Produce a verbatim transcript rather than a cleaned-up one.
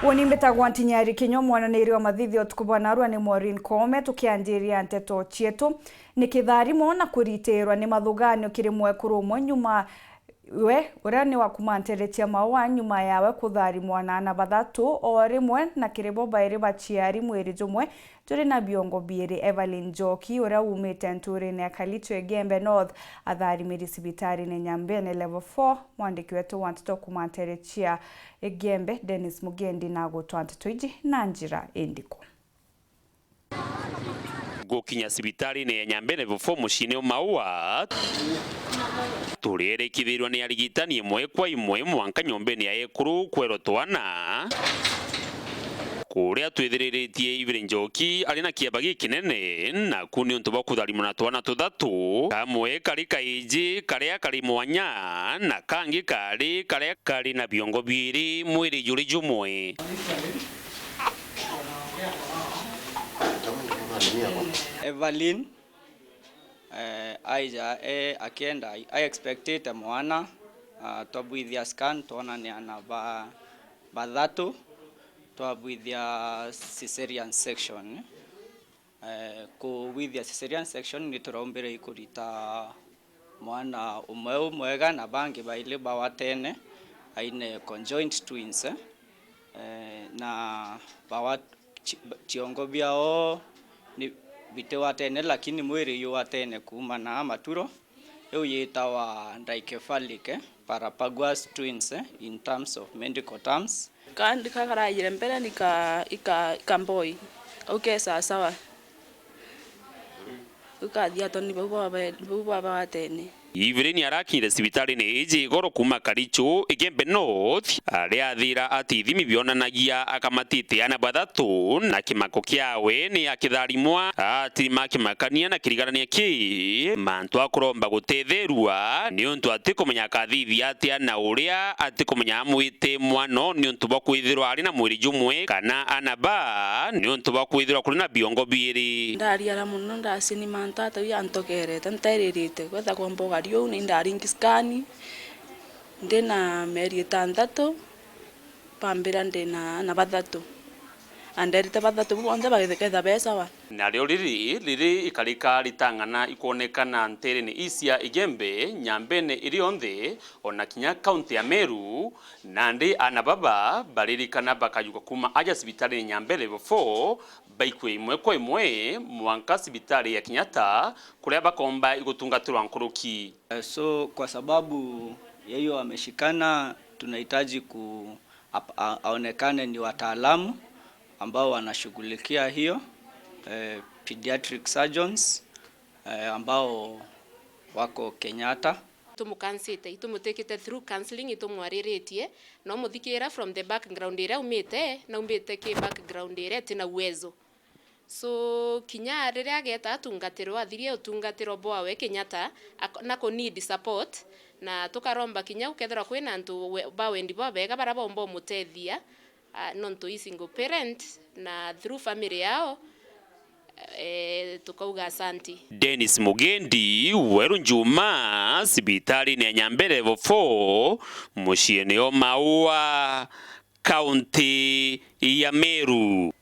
Uuni mbitagwa Ntinyari Kinyua, mwananiri wa mathithi utuku bwa narua ni Maureen Koome. Tukianjiria nteto cietu, ni kitharimo na kuritiirwa ni mathuganio kiri mwekuru umwe nyuma we uria ni wa kuma ntere cia Maua nyuma yawe kutharimwa na aana bathatu, o rimwe na kiri bo bairi baciari mwiri jumwe juri na biongo biiri. Evelyn Njoki, uria umite nturine ya Kalicho, Igembe North, atharimiri cibitarine Nyambene Level four. Mwandiki wetu wa nteto kuma ntere cia Igembe, Dennis Mugendi, na agutwa nteto iji na njira indiku. Gukinya cibitarine ya Nyambene Level four muciine o Maua, turierikithirwa ni arigitani imwe kwa imwe mwanka nyombene ya ekuru kwerwa twana, kuria twithiriritie Evelyn Njoki ari na kieba gikinene, naku niuntu bwa kutharimwa na twana tuthatu, kamwe kari kaiji karia kari mwanya, na kangi kari karia kari na biongo biiri mwiri juri jumwe. Evelyn, eh, aija, eh, akienda, I expectite mwana, ah, twabwithia scan, twonania na ba-, bathatu, twabwithia caesarean section. Eh, kubwithia caesarean section, ni turaumbire ikurita mwana umwe umwega na bangi baili bawatene, aine conjoined twins, eh. Eh, na bawa-, chi-, chiongo biao ni bitiwatene, lakini mwiri yuwatene kuuma na maturo. Iu yitawa dicephalic, eh, parapaguous twins, eh, in terms of medical terms. Kandi kakaraire mbere ni ka, ika, ika boy. Au ke sawa sawa. Au kathia toni bau baba, bau baba watene. Evelyn arakinyire cibitarine iji igoro kuuma Karicho, Igembe North, aria athira ati ithimi bionanagia akamatite ana bathatu, na kimako kiawe ni akitharimwa, atirima akimakania na kirigarania ki mantu akuromba gutetherua, niuntu atikumenya akathithia atia na uria atikumenya amwite mwana niuntu bwa kwithirwa ari na mwiri jumwe, kana ana ba niuntu bwa kwithirwa kuri na biongo biiri. Ndariara mono, ndacini mantu atau antogerete, ntairirite. Gwetha kwomba ugari uu, ni ndaringi scan, ndi na mieri itantatu, bambira ndi na ana bathatu. Na nderite bathatu bonthe baketha be sawa. Nario riri, riri ikarika ritang'ana ikwonekana nterene ii cia Igembe, Nyambene iri yonthe, ona kinya kaunti ya Meru, nandi ana baba baririkana bakajuka kuuma aja cibitarine Nyambene Level four, baikue imwe kwa imwe, mwanka cibitari ya Kenyatta, kuria bakomba igutungatirwa nkuruki. Eh, so, kwa sababu yeye ameshikana, tunahitaji ku-, ap-, a-, aonekane ni wataalamu ambao wanashughulikia hiyo, eh, pediatric surgeons, eh, ambao wako Kenyatta. Itumukansite, itumutikite through counselling, itumwariritie, na umuthikira from the background iria aumite, na aumite ki background iria itina uwezo. So, kinya riria ageeta atungatirwa, athirie utungatiro bwawe Kenyatta, ak-, na ku need support, na tukaromba kinya gukethirwa kwina antu we-, ba wendi bwabega baria baumba umutethia, ah, nontu i single parent, na through family yao, eh, tukauga asanti. Dennis Mugendi, Weru Njuma, cibitarine ya Nyambene Level four, muciine o Maua, kaunti ya Meru.